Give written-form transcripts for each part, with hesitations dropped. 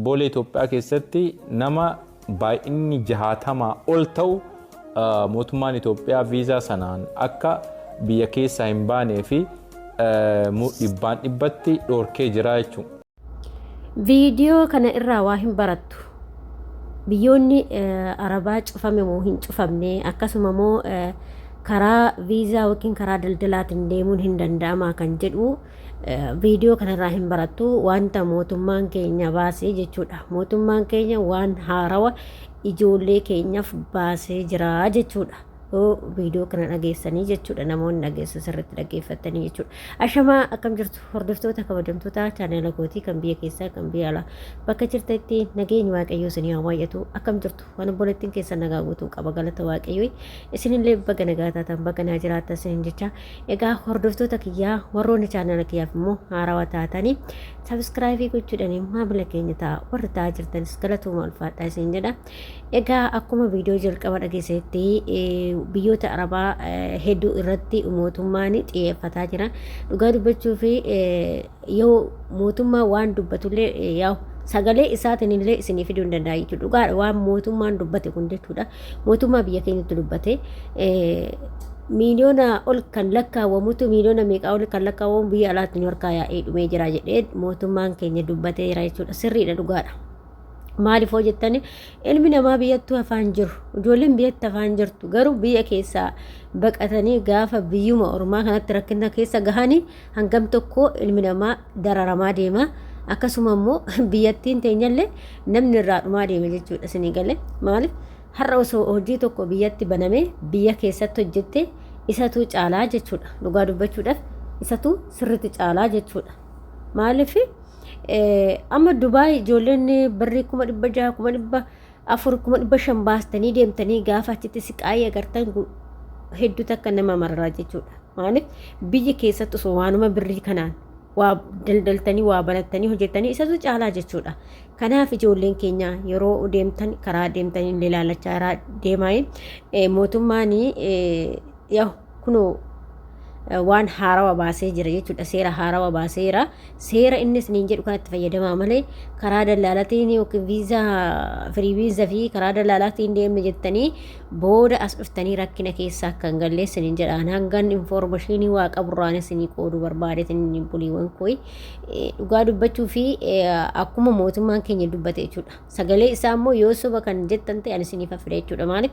Boolee Itoophiyaa keessatti nama baay'inni 60 ol ta'u mootummaan Itoophiyaa viizaa sanaan akka biyya keessaa hin baanee fi dhibbaan dhibbatti dhoorkee jira jechuudha. Viidiyoo kana irraa waa hin barattu. Biyyoonni Arabaa cufame moo hin cufamne, akkasuma moo karaa viizaa yookiin karaa daldalaatiin deemuun hin danda'amaa kan jedhu viidiyoo kanarraa hin barattu. Wanta mootummaan keenya baasee jechuudha. Mootummaan keenya waan haarawa ijoollee keenyaaf baasee jira jechuudha. Yoo viidiyoo kana dhageessanii jechuudha, namoonni dhageessu sirriitti dhaggeeffattanii jechuudha. Ashamaa, akkam jirtu hordoftoota kabajamtoota chaanela kootii, kan biyya keessaa, kan biyya alaa, bakka jirtanitti nageenyi Waaqayyoo isinii haa baay'atu. Akkam jirtu? Waan obboleettiin keessan nagaa guutuu qaba, galata Waaqayyoo. Isinillee baga nagaa taatan, baga naa jiraattan isiniin jecha. Egaa hordoftoota kiyyaa, warroonni chaanela kiyyaaf immoo haarawaa taatanii subscribe gochuudhaan maamila keenya ta'a. Warri ta'aa jirtanis galatooma, ulfaadhaa isin jedha. Egaa akkuma viidiyoo jalqaba dhageessetti, biyyoota Arabaa hedduu irratti mootummaan xiyyeeffataa jira. Dhugaa dubbachuu fi yoo mootummaa waan dubbatullee yaa sagalee isaatiin illee isinii fiduu hin danda'a jechuudha. Dhugaadha waan mootummaan dubbate kun jechuudha. Mootummaa biyya keenyatti dubbate, miiliyoona ol kan lakkaawwamutu, miiliyoona meeqaa ol kan lakkaawwamu biyya alaatti nu harkaa yaa'ee dhumee jira jedhee mootummaan keenya dubbatee jira jechuudha. Sirriidha, dhugaadha. Maaliif hoo jettani, ilmi namaa biyyattuu afaan jiru, ijoolleen biyyatti afaan jirtu garuu biyya keessaa baqatanii gaafa biyyuma ormaa kanatti rakkina keessa gahanii hangam tokko ilmi namaa dararamaa deema. Akkasuma immoo biyyattiin teenyallee namni irraa dhumaa deema jechuudha. Isinii galee? Maaliif, har'a osoo hojii tokko biyyatti banamee biyya keessatti hojjette isatu caalaa jechuudha. Dhugaa dubbachuudhaaf isatu sirriitti caalaa jechuudha. Maaliif, amma Dubaay ijoolleen birrii 600,000, 400,000, 500,000 baastanii deemtanii gaafa achitti siqaayii agartan hedduu takka nama mararaa jechuudha. Maaliif, biyya keessatti osoo waanuma birrii kanaan waa daldaltanii, waa banattanii hojjettanii isatu caalaa jechuudha. Kanaaf ijoolleen keenya yeroo deemtan karaa deemtanii illee ilaalachaa deemaa. Mootummaan kunoo waan haarawa baasee jira jechuudha. Seera haarawa baaseera. Seera inni isiniin jedhu kanatti fayyadamaa malee karaa dallaalatiin yookiin viizaa, free visa fi karaa dallaalaatiin deemne jettanii booda as dhuftanii rakkina keessa akka hin galle isiniin jedhaan. Hangan information waa qaburraan isinii qooduu barbaadeetiin, buliiwwan kooyi, dhugaa dubbachuu fi akkuma mootummaan keenya dubbate jechuudha. Sagalee isaa immoo yoo soba kan jettan ta'e ani isiniif fida jechuudha. Maaliif,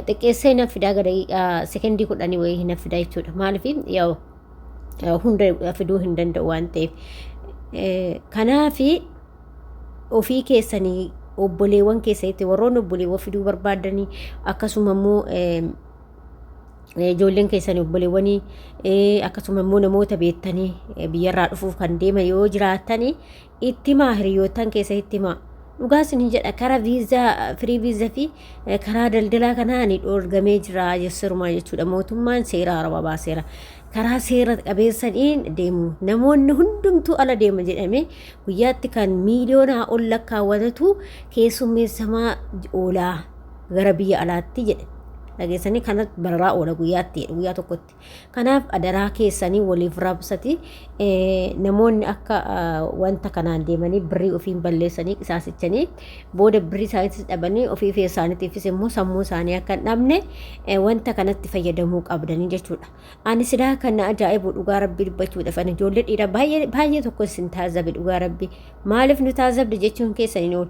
xiqqeessee na fidaa, gara sekendii 10 wayii na fida jechuudha. Maaliif, yaa'u hunda fiduu hin danda'u waan ta'eef. Kanaafi ofii keessanii obboleewwan keessanitti, warroonni obboleewwan fiduu barbaadanii, akkasuma immoo ijoolleen keessanii obboleewwanii, akkasuma immoo namoota beektanii biyyarraa dhufuuf kan deeman yoo jiraatanii itti himaa, hiriyoottan keessa itti himaa. Dhugaa isin jedha, karaa viizaa, free visa fi karaa daldalaa kanaan dhoorgamee jira jechuudha jechuudha. Mootummaan seera haarawaa baaseera. Karaa seera qabeessaniin deemu. Namoonni hundumtuu ala deema jedhamee guyyaatti kan miiliyoonaa ol lakkaawwatatu keessummeessamaa oolaa gara biyya alaatti jedhe. Dhageessanii, kanatti bararaa oola guyyaatti, guyyaa tokkotti. Kanaaf adaraa keessanii waliif raabsati, namoonni akka wanta kanaan deemanii birrii ofiin balleessanii qisaasichanii booda birrii isaaniitis dhabanii ofii fi isaaniitiifis immoo sammuu isaanii akka hin dhabne wanta kanatti fayyadamuu qabdanii jechuudha. Ani silaa kan na ajaa'ibu, dhugaa Rabbii dubbachuudhaaf, ani ijoollee dhiiraa baay'ee baay'ee tokko isin taazzabe. Dhugaa Rabbii, maaliif nu taazabde jechuun keessan hin oolu.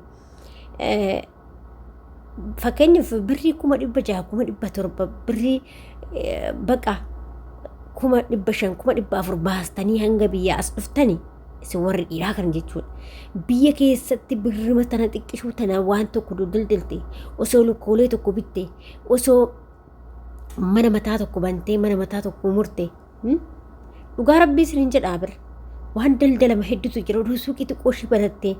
Fakkeenyaaf birrii 600,000, 700,000, birrii baqa 500,000, 400,000 baastanii hanga biyya as dhuftanii isin warri dhiiraa kan jechuudha. Biyya keessatti birrima tana xiqqishuu tana waan tokko daldalte, osoo lukkoolee tokko bitte, osoo mana mataa tokko bantee, mana mataa tokko murte, dhugaa Rabbii isin hin jedhaa, bir waan daldalama hedduutu jira. Oduu suuqii xiqqoo ishii banattee,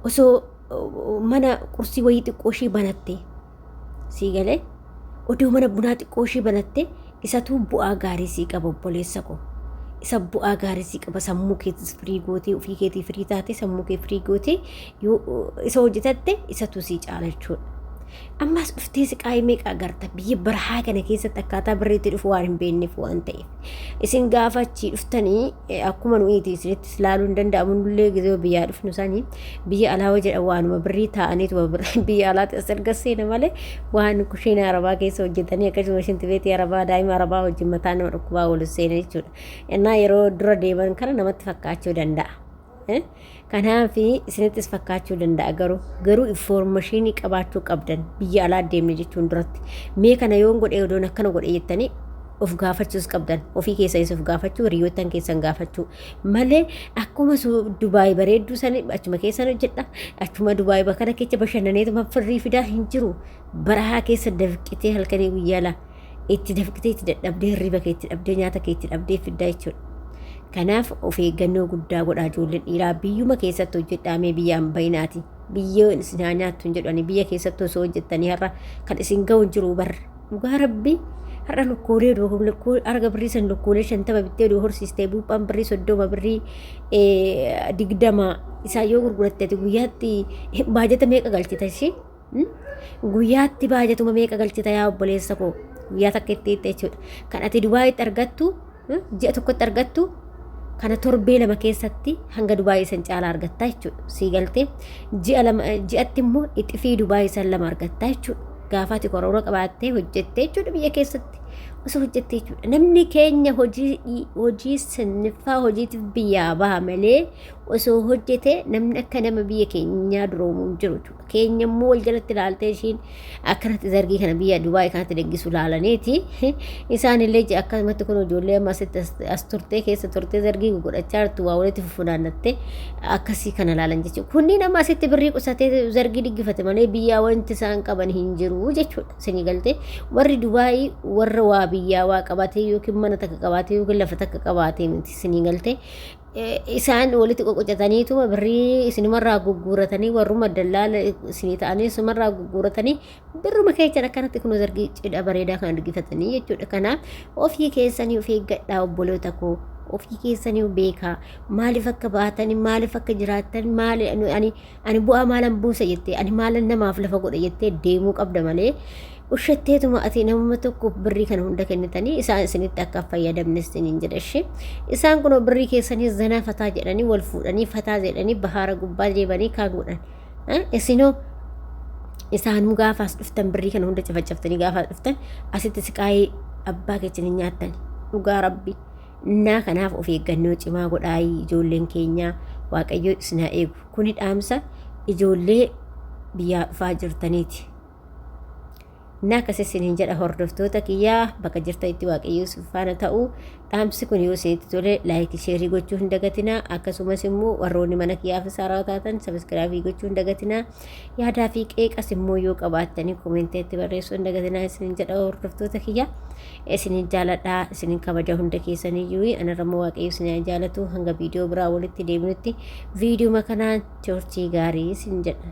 osoo mana qursii wayii xiqqoo ishii banatte, sii galee, oduu mana bunaa xiqqoo ishii banatte, isatu bu'aa gaarii sii qaba, obboleessa koo. Isa bu'aa gaarii sii qaba. Sammuu keetis free gootee, ofii keetii free taate, sammuu kee free gootee yoo isa hojjetatte isatu sii caala jechuudha. Ammas dhuftee siqaayii meeqa agarta biyya barahaa kana keessatti akkaataa birriitti dhufu waan hin beekneef waan ta'eef. Isin gaafa achii dhuftanii akkuma nuyiiti isinittis ilaaluu hin danda'amu nullee gizee biyyaa dhufnu sanii biyya alaa hoo jedhan waanuma birrii taa'aniituma biyya alaatti as erga seena malee waan kushiina arabaa keessa hojjetanii akkasuma shintibeetii arabaa daa'ima arabaa wajjin mataa nama dhukkubaa oolu seena jechuudha. Innaa yeroo dura deeman kana namatti fakkaachuu danda'a. Kanaaf isinittis fakkaachuu danda'a garuu garuu infoormashinii qabaachuu qabdan biyya alaa deemne jechuun duratti mee kana yoon godhe odoon akkana godhe jettanii of gaafachuus qabdan ofii keessanis of gaafachuu hiriyoottan keessan gaafachuu malee akkuma Dubaay bareedduu sani achuma keessan hojjedha achuma Dubaay bakka keessa bashannaneetuma firrii fidaa hin jiru barahaa keessa dafqitee halkanii guyyaa laa itti dafqitee itti dadhabdee hirriba kee itti dhabdee nyaata kee itti dhabdee fiddaa jechuudha. Kanaaf of eeggannoo guddaa godhaa ijoolleen dhiiraa biyyuma keessatti hojjedhaa mee biyya hin bayinaati. Biyyoo isin haa nyaattu hin jedhu ani biyya keessatti osoo hojjettanii har'a kan isin ga'u hin jiru barra. Dhugaa rabbi har'a lukkoolee lukkoo arga birrii san lukkoolee 50 bittee oduu horsiistee buuphaan birrii 30 birrii 20 isaa yoo gurguratte ati guyyaatti baajata meeqa galchita ishee? Guyyaatti baajatuma meeqa galchita yaa obboleessa koo guyyaa takka itti jechuudha. Kan ati Dubaayitti argattu ji'a tokkotti argattu kana torbee 2 keessatti hanga Dubaayii san caalaa argattaa jechuudha. Sii galtee ji'a 2 ji'atti immoo ixifii Dubaayii san 2 argattaa jechuudha. Gaafa ati karoora qabaattee hojjettee jechuudha biyya keessatti osoo hojjettee jechuudha. Namni keenya hojii hojii saniffaa hojiitiif biyyaa baha malee osoo hojjete namni akka nama biyya keenyaa duroomu hin jiru jechuudha. Keenya immoo wal jalatti ilaaltee ishiin akkanatti zargii kana biyya Dubaay kanatti deggisu laalaniiti. Isaan illee akkasumatti kun ijoollee amma asitti as turtee keessa turtee zargii godhachaa jirtu waa walitti fufunaannattee akkasii kana laalan jechuudha. Kunniin amma asitti birrii qusatee zargii diggifate malee biyyaa wanti isaan qaban hin jiru jechuudha. Isinii galtee warri Dubaay warra waa biyyaa waa qabatee yookiin mana takka qabaatee yookiin lafa takka qabaatee miti isinii galtee. Isaan walitti qoqocataniituma birrii isinumarraa gugguuratanii warruma dallaala isinii ta'anii isumarraa gugguuratanii birruma keessan akkanatti kunoo zargii cidha bareedaa kana diggifatanii jechuudha. Kanaaf ofii keessanii of eeggadhaa obboloota koo ofii keessanii beekaa maaliif akka baatanii maaliif akka jiraattan maali ani ani bu'aa maalan buusa jettee ani maalan namaaf lafa godha jettee deemuu qabda malee ushatteetuma ati namuma tokko birrii kana hunda kennitanii isaan isinitti akka fayyadamne isiniin jedha ishee isaan kunoo birrii keessanii zanaa fataa jedhanii wal fuudhanii fataa jedhanii bahaara gubbaa deemanii kaan godhan isinoo isaanuu gaafaas dhuftan birrii kana hunda cafacaftanii gaafaas dhuftan asitti siqaayii abbaa keessanii nyaattan dhugaa rabbii. Innaa kanaaf of eeggannoo cimaa godhaayii ijoolleen keenyaa waaqayyo isin haa eegu. Kuni dhaamsa ijoollee biyyaa dhufaa jirtaniiti. Innaa akkas isiniin jedha hordoftoota kiyyaa bakka jirtanitti waaqayyo isin faana ta'u. Dhaamsi kun yoo isinitti tole laayikii sheerii gochuu hin dagatinaa. Akkasumas immoo warroonni mana kiyyaaf haarawaa taatan sabiskiraabii gochuu hin dagatinaa. Yaadaa fi qeeqas immoo yoo qabaattanii koomentiitti barreessuu hin dagatinaa isiniin jedha hordoftoota kiyyaa. Isinin jaaladha, isinin kabaja hunda keessaniyyuu. Anarra immoo Waaqayyo isin haa jaalatu. Hanga viidiyoo biraa walitti deebinutti viidiyuma kanaan turtii gaarii isin jedha.